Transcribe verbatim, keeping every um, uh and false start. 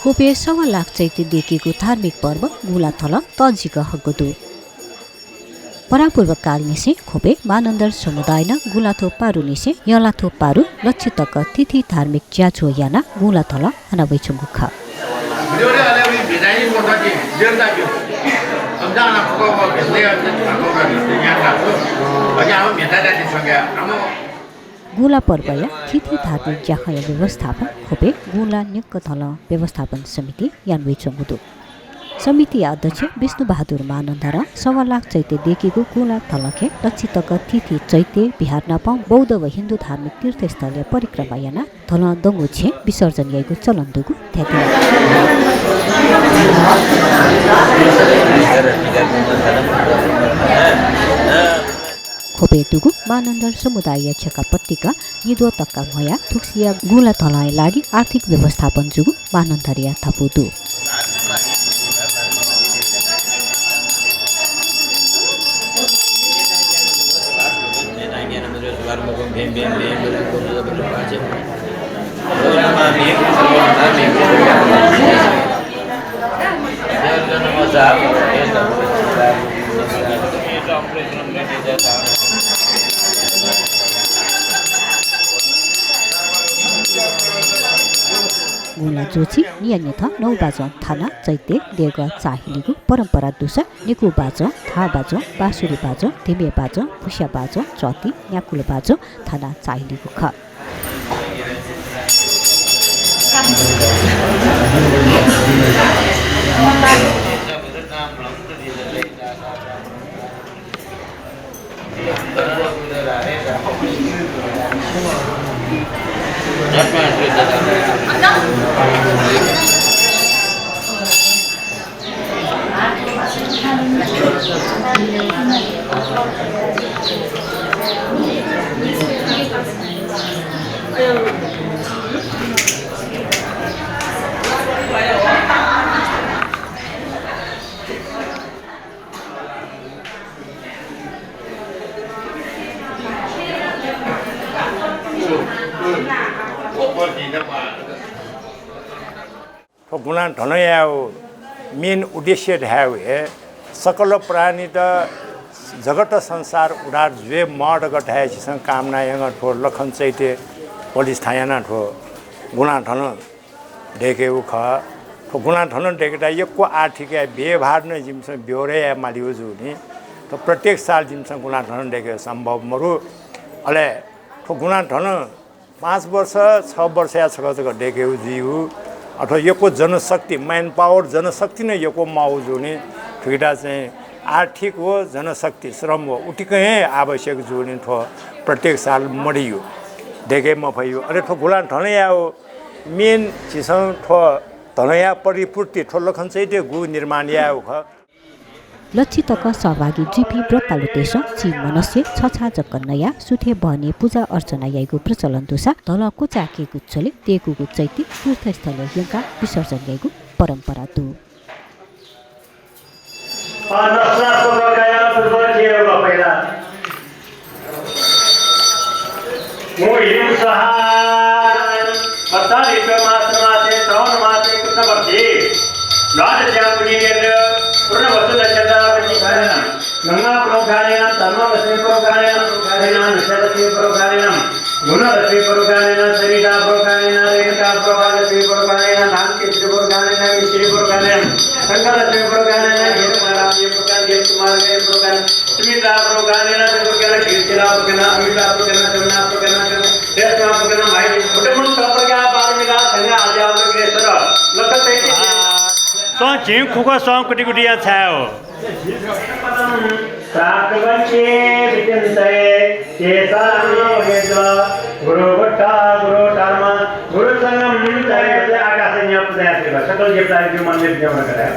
ख्वपय् सवा लाख चैत्य दय्‌कीगु धार्मिक पर्व गुँला थलं तःजिक हःगु दु। परापूर्वकालनिसें ख्वपय् मानन्धर समुदायं गुँलाथ्व पारुनिसें यंलाथ्व पारु लच्छि तक थीथी धार्मिक ज्याझ्वः यानाः गुँला थलं हनावइच्वंगु खः। गुँला पर्वया थीथी धार्मिक ज्याखँया व्यवस्थापन ख्वपय् गुँला न्यंक थलं व्यवस्थापन समितिं यानावइच्वंगु दु। समितिया अध्यक्ष विष्णुबहादुर मानन्धरं सवा लाख चैत्य दय्‌कीगु गुँला थलंखय् लच्छि तक थीथी चैत्य, बिहार नापं बौद्ध व हिन्दू धार्मिक तीर्थस्थलया परिक्रमा यानाः थलं दंगु छेँ विसर्जन याइगु चलन दुगु धयादी। ख्वपय् दुगु मानन्धर समुदायया छेँखा पत्रिका निद्वः तक्का म्हयाः थुगुसिया गुँला थलंया लागि आर्थिक व्यवस्थापन जूगु मानन्धरया धापू दु। गुँला ज्वःछि न्हियान्हिथं नौ बाजं थानाः चैत्य देगः चाःहिलीगु परम्परा दुसा निकू बाजं, थाः बाजं, बाँसुरी बाजं, धिमे बाजं, भुस्या बाजं, चःति, न्याकुला बाजं थानाः चाःहिलीगु खः। थ्व गुँला थनं यायेगु main उद्देश्य धायेगु हे सकल प्राणीत जगत संसार उद्धार जुये म्वाः धकाः धाये झीसं कामना यानाः थ्व लखन चैत्य प्रतिष्ठा यानाः थ्व गुँला थनं दय्‌केगु खः। थ्व गुँला थनं दय्‌केत यक्व आर्थिकया व्ययभार नं जिमिसं बेहोर याये मालीगु जूगुलिं थ्व प्रत्येक साल जिमिसं गुँला थनं दय्‌केगु सम्भव मदु। अले थ्व गुँला थनं पाँच वर्ष, छ वर्षया छकः जक दय्‌केगु जुइगु। अथवा यक्व जनशक्ति, manpower, जनशक्ति नं यक्व माःगु जूगुलिं थुकिता चाहिँ आर्थिक व जनशक्ति, श्रम व उतिकं हे आवश्यक जूगुलिं थ्व प्रत्येक साल मदइगु, दय्‌के मफइगु। अले थ्व गुँला थनं यायेगु main झीसं थ्व थनंया प्रतिपूर्ति, थ्व लखन चैत्यगु निर्माण यायेगु खः। लच्छि तक सहभागी जुइपिं व्रतालुतय्‌सं चिं मनसे छछाः जक नयाः सुथय् बहनी पूजा अर्चना याइगु प्रचलन दुसा धलं क्वचाय्‌केगु झ्वलय् दय्‌कूगु चैत्य तीर्थस्थलय् यंकाः विसर्जन याइगु परम्परा दु। मूहिं सहा अट्ठालिक मास मासे श्रावण मासे कृष्णपक्षे द्वादश्यां पुण्यनेत्र पूर्णवसु नक्षत्रावती गंगा प्रोखानेन धर्मलक्ष्मी प्रोखानेन नक्षत्रलक्ष्मी प्रोखानेन गुणलक्ष्मी प्रोखानेन सविता प्रोखानेन रेणुका प्रोखालक्ष्मी प्रोखानेन धानकेतु प्रोखानेन मिश्री प्रोखानेन शंखलक्ष्मी प्रोखानेन गीतमाला प्रोखानेन सुमिता प्रोखानेन सुमिता प्रोखानेन अमिता प्रोखानेन जमुना प्रोखानेन रेशमा प्रोखानेन माहिनी मुटमुट प्रज्ञा पारमिता संघ आद्यावग्रेसर लक्ष्मी। सं झिं खुख सं कुटी कुटी या छायो। प्राप्तवन्ते विचिन्तये तेषां वेद गुरु बुद्ध गुरु धर्म गुरु संघं च। आकाशे न्यापु जाया सकल देवता जो मन में विद्यमान करे।